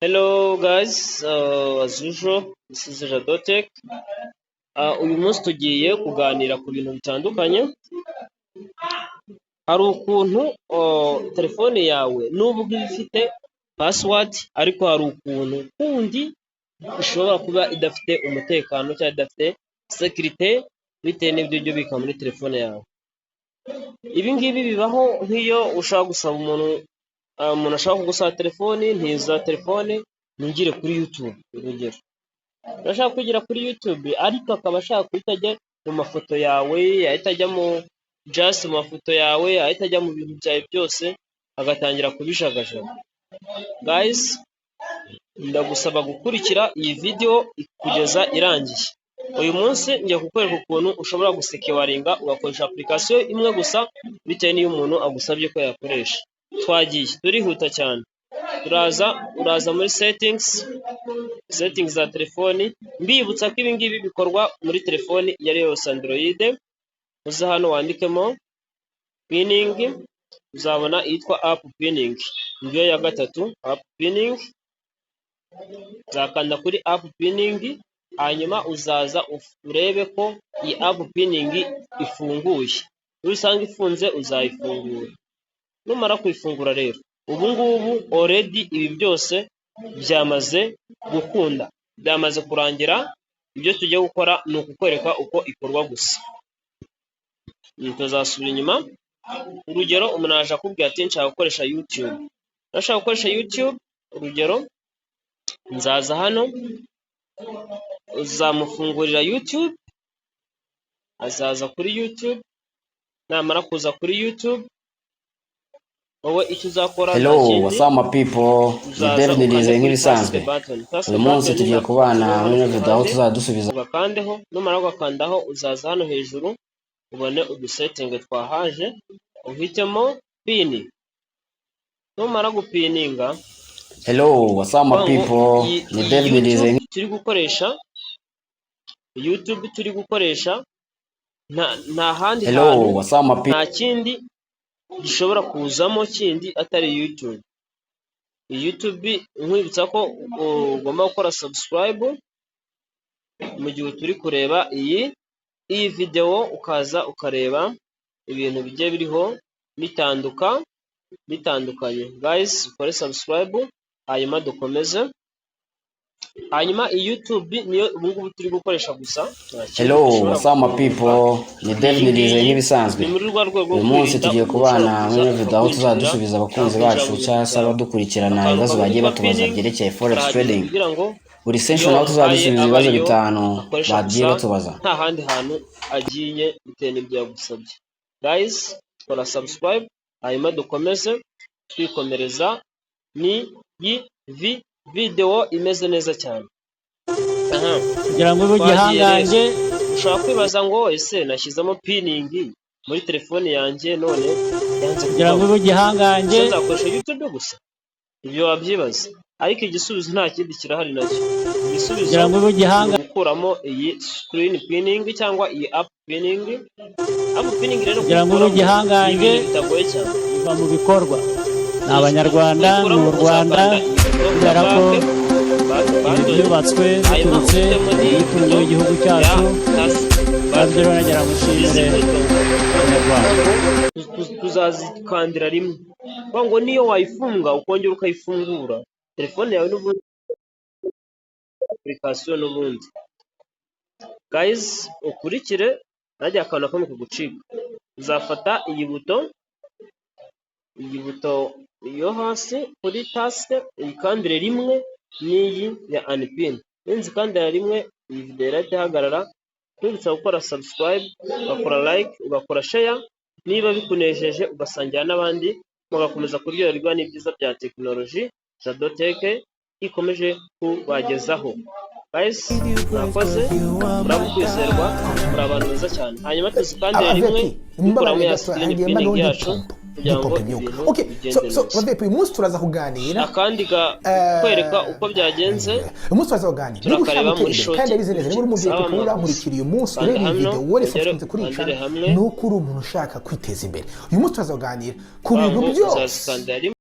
Hello guys, as usual, this is Jadotech. Uyu munsi tugiye kuganira ku bintu bitandukanye. Hari ukuntu telefone yawe nubwo iba ifite password, ariko hari ukuntu kundi ishobora kuba idafite umutekano cyangwa idafite sécurité bitewe n'ibyo ujya ubika muri telefone yawe. Ibi ngibi bibaho nk'iyo ushaka gusaba umuntu, umuntu ashaka kugusaba telefoni, ntiza telefone nigire kuri YouTube, urugero. Urashaka kwigira kuri YouTube ariko akaba ashaka guhita ajya mu mafoto yawe, ahita ajya mu just mu mafoto yawe, ahita ajya mu bintu byawe byose, agatangira kubijagajaga. Guys, ndagusaba gukurikira iyi video kugeza irangiye. Uyu munsi ngiye kukwereka ukuntu ushobora gusecuringa ugakoresha application imwe gusa bitewe n'iyo umuntu agusabye ko yakoresha. Twagiye, turihuta cyane. Turaza, uraza muri settings, settings za telefoni, mbibutsa ko ibi ngibi bikorwa muri telefoni iyo ari yo yose Android. Uza hano wandikemo pinning, uzabona iyitwa app pinning, ngiyo ya gatatu, app pinning. Uzakanda kuri app pinning, hanyuma uzaza urebe ko iyi app pinning ifunguye. Nusanga ifunze uzayifungura. Numara kuyifungura rero, ubu ngubu already ibi byose byamaze gukunda, byamaze kurangira, ibyo tugiye gukora ni ukukwereka uko ikorwa gusa. Tuzasubira inyuma, urugero umuntu aje akubwira ati nshaka gukoresha YouTube. Urashaka gukoresha YouTube, urugero nzaza hano, uzamufungurira YouTube, azaza kuri YouTube, namara kuza kuri YouTube, wowe icyo uzakora nta Hello, kindi. What's up my people? Ni Uzaza David ukande Ndizeye kuri nk'ibisanzwe. task button. Task Uyu munsi button tugiye ni kubana ako muri ino video aho ruhande, tuzadusubiza ugakandeho. Numara kugakandaho, uzaza hano hejuru ubone udusetting twahaje, uhitemo pin. Numara gupininga, Hello, what's up my kuvuga ngo people? iyi Ni iyi David Ndizeye. YouTube turi gukoresha, YouTube turi gukoresha, nta handi Hello, hantu, what's up my people? nta kindi gishobora kuzamo kindi atari YouTube. Iyi YouTube, nkwibutsa ko ugomba gukora subscribe mu gihe turi kureba iyi video, ukaza ukareba ibintu bigiye biriho bitandukanye. Guys, ukore subscribe hanyuma dukomeze. Hanyuma iyi YouTube niyo ubu ngubu turi gukoresha gusa, nta kindi Hello, gishobora what's up my gufunguka. people? Ni Iyi David Ndizeye ngiyi nk'ibisanzwe. ni muri rwa rwego rwo Uyu munsi kwirinda tugiye umuntu kubana ushobora muri kuza ino video aho akakwinjirira tuzadusubiza abakunzi cyangwa kwinjira bacu mu bintu cyangwa se byawe. abadukurikirana Akantu ibibazo kamwe bagiye kitwa batubaza pinning byerekeye forex karahagije trading. kugira ngo Buri iyo session aho wamuhaye tuzadusubiza abe ibibazo ariyo 5 akoresha bagiye gusa, batubaza. nta handi hantu agiye bitewe n'ibyo yagusabye. Guys, kora subscribe hanyuma dukomeze twikomereza n'iyi video imeze neza cyane. Aha kugira ngo ube twagiye rero. igihangange. Ushobora kwibaza ngo ese nashyizemo pinning muri telefone yanjye none yanze Kugira ngo kuvamo, ube igihangange. ese nzakoresha YouTube gusa? Ibyo wabyibaza, ariko igisubizo nta kindi kirahari nacyo. Igisubizo Kugira ngo ube ni igihangange. ugukuramo iyi screen pinning cyangwa iyi app pinning. App pinning rero Kugira ngo ube kuyikuramo ni igihangange. ibintu bitagoye cyane. Biva mu bikorwa, ni Abanyarwanda, ni Kuyikuramo, u Rwanda, uzakanda iyi buto ya kubera ko back ibi button, byubatswe hanyuma biturutse uhitemo mu n'iyi mitungo buto y'igihugu ya cyacu. task Nabyo button. rero nagira ngo Izi nshimire buto Abanyarwanda. tuzazikandira rimwe, kuvuga ngo niyo wayifunga ukongera ukayifungura, telefone yawe n'ubundi application n'ubundi. Guys, ukurikire ntihagire akantu na kamwe kagucika. Uzafata iyi buto, iyi buto yo hasi kuri task, uyikandire rimwe n'iyi ya unpin. Ninzikandira rimwe, iyi video irahita ihagarara. Nkwibutsa gukora subscribe, ugakora like, ugakora share niba bikunejeje, ugasangira n'abandi mugakomeza kuryoherwa n'ibyiza bya tekinoloji Jadotech ikomeje kubagezaho. Guys, mwakoze, murabo kwizerwa, muri abantu beza cyane. Hanyuma tuzikandire rimwe Abavepi, dukuramo mbabarire ya gato, screen hagiye pinning mba yacu ndipompa kugira ngo ndipompa imyuka. ibintu Okay, so bigende so neza. Bavepi, uyu munsi turaza kuganira Akandi kwereka uko byagenze, uyu munsi turaza kuganira niba ushaka turakareba gutera muri imbere short. kandi ndabizi neza niba uri umuvyeyi Sawa, ukaba mwakoze. urankurikira uyu munsi, Kanda ureba iyi hano, video wari ugere subscribe kuri iyi ukandire channel, hamwe. ni uko uri umuntu ushaka kwiteza imbere. Uyu munsi turaza kuganira ku bintu ngo byose uzazikandira rimwe.